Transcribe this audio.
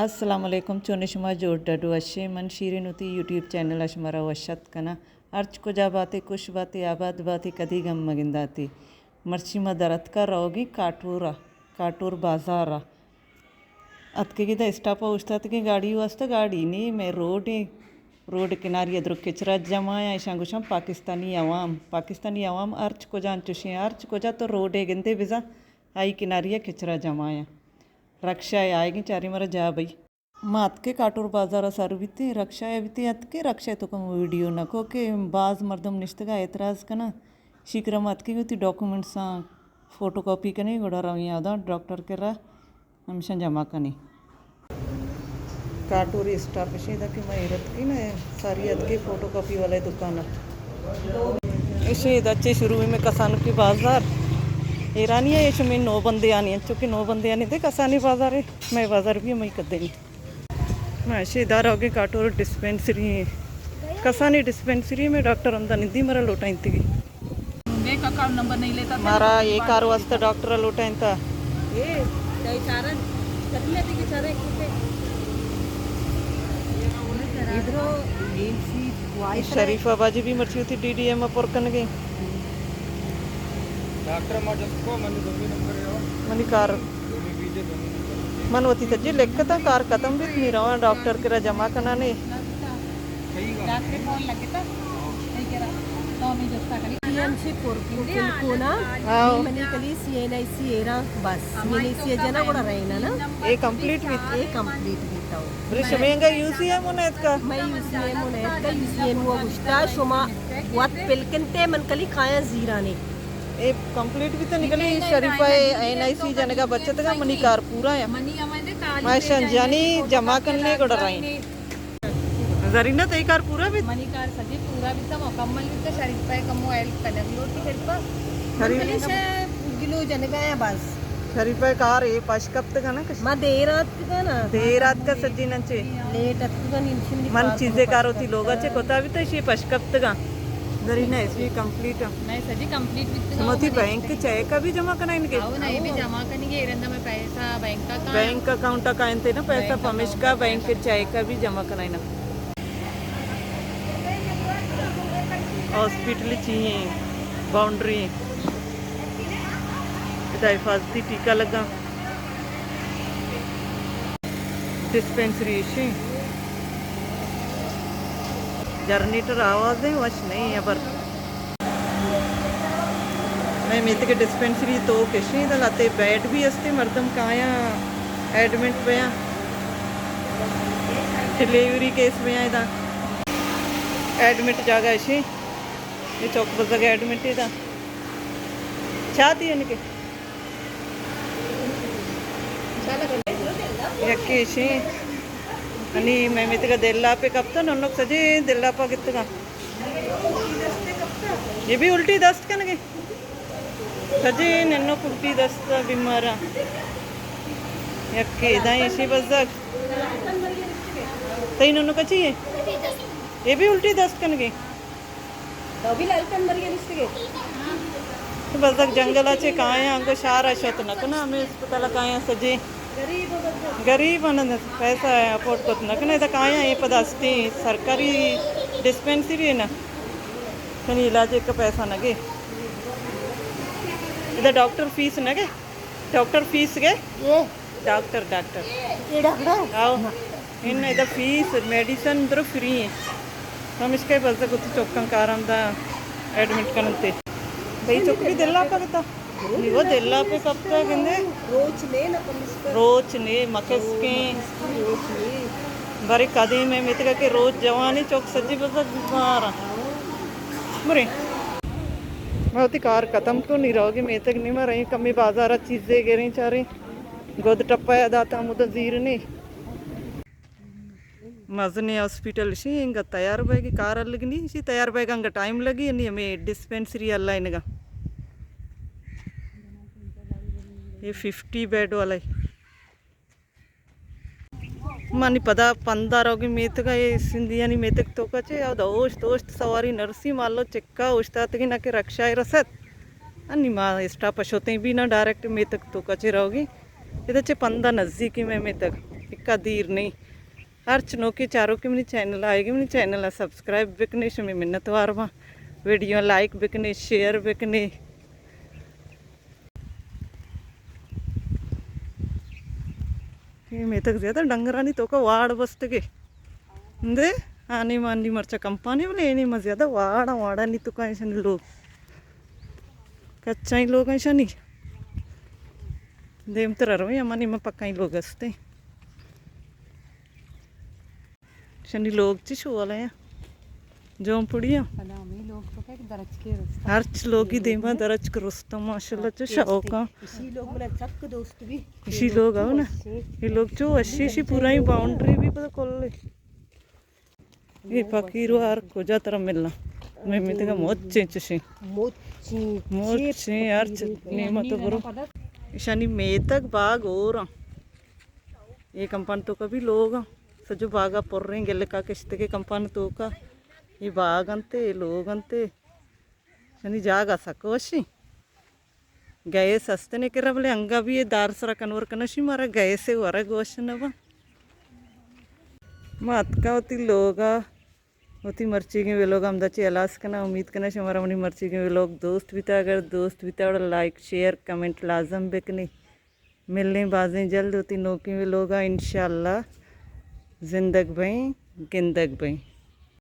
السلام علیکم، چون شما؟ جوڑ ڈڈ وشے؟ من شیرین وتی یوٹیوب چینل ءَ شمارا وش اتک کناں۔ ہرچ کجا باتے، خوش باتے، آباد باتے، کدی غم مگنداتے۔ مرچی ما در اتکا روگی کاٹورا، کاٹور بازارا۔ اتکگی دا اسٹاپا اوشتاتگیں گاڑی واسطہ، گاڑی نی، مئے روڈے، روڈ کناری ادرو کچرا جمع آں، ایشاں گوشاں پاکستانی عوام۔ پاکستانی عوام ہرچ کجا انچوشیں، ہرچ کجا تو روڈے گندے بزاں آئی کناری ءَ کچرا جمع آں۔ رکشہ ءَ آئیگیں چاریں مارا جاہ بئی۔ ما اتکے کاٹور بازار ءَ سر بیتیں، رکشہ ءَ بیتیں اتکے، رکشہ ءِ توکا ویڈیو نہ کو کہ باز مردم نشتگا اعتراض کناں۔ شیکرا ما اتکے وتی ڈاکومنٹساں فوٹو کاپی کنیں، گڑا رویں ادا ڈاکٹر کرا ہمشاں جمع کنیں۔ کاٹوری اسٹاپ اشیں دا کہ ما ایر اتکیں نا، ساری اتکے فوٹو کاپی والے دکان ءَ۔ اشیں دا چے شروع میں کسانکی بازار ایرانی ہے، اشیں میں نو بندے آنی ہیں، چونکہ نو بندے آنی دے کسانی بازار ہے، میں بازار بھی ہمیں کدے نہیں۔ ما اشی ادارہ ہوگیں کاٹور ڈسپنسری ہیں۔ کسانی ڈسپنسری میں ڈاکٹر ہمدا نندی مرا لوٹائینتگی۔ دیکھ، اکاؤنٹ نمبر نہیں لیتا تھا، مارا یہ کار واسطہ ڈاکٹر لوٹائینتا۔ اے، دائی چارن، کتنے تھی کہ چارے کتے؟ ادھرو، مین سی، وائی سرے۔ شریفہ باجی بھی مرچی ہوتی ڈی ڈی ایم پر کن گئی۔ ڈاکٹر ما جس کو منی دومی نمبر ہے۔ منی کار۔ من وتی سجی لکھتا، کار ختم بیت، نی رواں ڈاکٹر کرا جمع کنانے۔ ڈاکٹر فون لگتا؟ نہیں کرا۔ تو ہمیں جستا کری۔ یہ ہم سے پر، پر کل کو نا، ہاں۔ منی کلی سی این آئی سی ایرا بس۔ منی سی جنا گڑا رہنا نا۔ یہ کمپلیٹ بیت؟ یہ کمپلیٹ بیتا ہو۔ بلے شمینگا یو سی ایم ہونا اتکا؟ میں یو سی ایم ہونا اتکا، یو سی ایم ہوا گشتا، شما وقت پلکنتے من کلی کھایا زیرانے۔ اے کمپلیٹ بیتا نکلی، شریفہ اے این آئی سی جنگا بچتگا، منی کار پورا یا۔ ما شنجانی جمع کرنے گڑا رہی۔ زرینہ، تئی کار پورا بیت؟ منی کار سجی پورا بیتا، مکمل بیتا، شریفہ کمو ہیلپ کنگ لوٹی شریفہ۔ شریف۔ گلو جنگا یا بس۔ شریفہ کار اے پش کپتگا نا کش؟ ما دیر آتکگا نا۔ دیر آتکا سجی ننچے۔ لیٹ اتکگا نیمشی منی من کار چیزے کارو تی لوگا چے کتا بیتا، شی پش کپتگا۔ زرینہ، ایشی کمپلیٹ۔ نہیں سجی کمپلیٹ بیتگا۔ شما تی بینک چیک بھی جمع کنائیں گے؟ او نہیں بھی جمع کنی گے، رندا میں پیسہ بینک اکاؤنٹ۔ بینک اکاؤنٹ کا انتے نا پیسہ، پمشکا بینک چیک بھی جمع کنائیں نا۔ ہاسپٹل چی ہیں، باؤنڈری ہیں۔ ادا حفاظتی ٹیکہ لگا۔ ڈسپنسری اشی۔ جنریٹر آواز ہیں، وش نہیں ابر۔ میں میتگ ڈسپنسری توک اشی، ادا لہتے بیڈ بھی استے، مردم کایاں ایڈمٹ بیاں۔ ڈیلیوری کیس بیاں ادا۔ ایڈمٹ جاگہ اشی۔ یہ چوک بزگ ایڈمٹ ادا۔ چاتی ان کے۔ یکے اشی۔ انی میں میتگا دل لاپے کپتا، ننک سجی دل لاپا گتگا۔ یہ بھی الٹی دست کنگے۔ سجی ننک الٹی دست بیمارا۔ یکے دائیں اشی بزگ۔ تئی ننک اچی ہے؟ یہ بھی الٹی دست کنگے۔ تو بزگ جنگل ءَ چہ کایاں، انگو شہر ءَ شت نہ کناں، ہمے اسپتال ءَ کایاں سجیں۔ غریب انت، پیسہ افورڈ کت نہ کناں، ادا کایاں اے پدا استیں سرکاری ڈسپنسری نا، کنی علاج ایک پیسہ نہ گے۔ ادا ڈاکٹر فیس نہ گے، ڈاکٹر فیس گے؟ Doctor, doctor. اے ڈاکٹر؟ آؤ۔ ہاں۔ ان ادا فیس، میڈیسن درو فری ہیں۔ پمشکا بزگ وتی چکاں کاراں دا ایڈمٹ کننتے۔ بھئی چک بھی دل لاپا گتا۔ نی وہ دل لاپے کپتا گندے۔ روچ نے نہ پمشکا۔ روچ نے مکس کے۔ روچ نے۔ بارے قدیم ہے میتگا کہ روچ جوانی چک سجی بزگ بیمارا۔ مرے۔ میں وتی کار ختم کو نی روگی میتگ نی مرے کمی بازارا چیزے گریں چاریں۔ گد ٹپا یا داتا مدہ زیرنے۔ مزنیں ہاسپٹل شی انگا تیار بیگی کار الگ نی شی تیار بیگا انگا ٹائم لگی نی ہمیں ڈسپنسری اللہ انگا۔ یہ ففٹی بیڈ والا ہے۔ منی پدا پندا روگی میتگا یہ سندھیانی میتگ توکا چے او دا اوشت اوشت سواری نرسی مالو چکا اوشتاتگی نہ کہ رکشہ رسد۔ انی ما اسٹاپ شوتیں بھی نہ ڈائریکٹ میتگ توکا چے روگی۔ ادا چہ پندا نزیکی میں میتگ۔ اکا دیر نہیں۔ ہرچ نوکیں چاروکے منی چینل آئیگے، منی چینل ءَ سبسکرائب بکنے، شمی منتوار باں۔ ویڈیو لائک بکنے، شیئر بکنے۔ اے میتگ زیادہ ڈنگرانی توکا واڑ بستگے۔ اندے آنی مانی مرچا کمپانی، بلے اینی ما زیادہ واڑا، واڑانی توکا ایشانی لوگ۔ کچائیں لوگ ایشانی۔ دیمتر رویں، امانی ما پکائیں لوگ ہستے۔ شنی لوگ چی شوالا یا؟ جون پڑی یا؟ پدا ہمیں لوگ تو کہ درچکے رستہ۔ ہرچ لوگی دیما درچک رستہ، ماشاءاللہ، چو شوقاں۔ اسی لوگ منا سک دوست بھی۔ اسی لوگ آؤ نا۔ یہ لوگ چو اشی، اشی پورا ہی باؤنڈری بھی پتہ کل ہے۔ یہ فقیر ہر کجا ترا ملنا۔ میں میتگا موچیں چشیں۔ موچیں، موچیں، ہرچ نعمت برو۔ اشانی میتگ باغ اور اے کمپان توکا بھی لوگ آں۔ سجو باغا پریں گلکا کشتگے کمپان توکا۔ اے باغ انتے، اے لوگ انتے۔ شنی جاگہ سک وشی۔ گیس ہستنے کرا، بلے انگا بھی اے دار سرا کنور کنشی، مارا گیس ورگ وش نہ با۔ ما اتکا وتی لوگا، وتی مرچیگیں ویلوگ ہمدا چہ ہلاس کناں۔ امید کناں شمارا منی مرچیگیں ویلوگ دوست بیتا۔ اگر دوست بیتا گڑا لائک، شیئر، کمنٹ لازم بکنی۔ ملیں بازیں جلد وتی نوکیں ویلوگا انشاءاللہ۔ زندگ بئیں، گندگ بئیں۔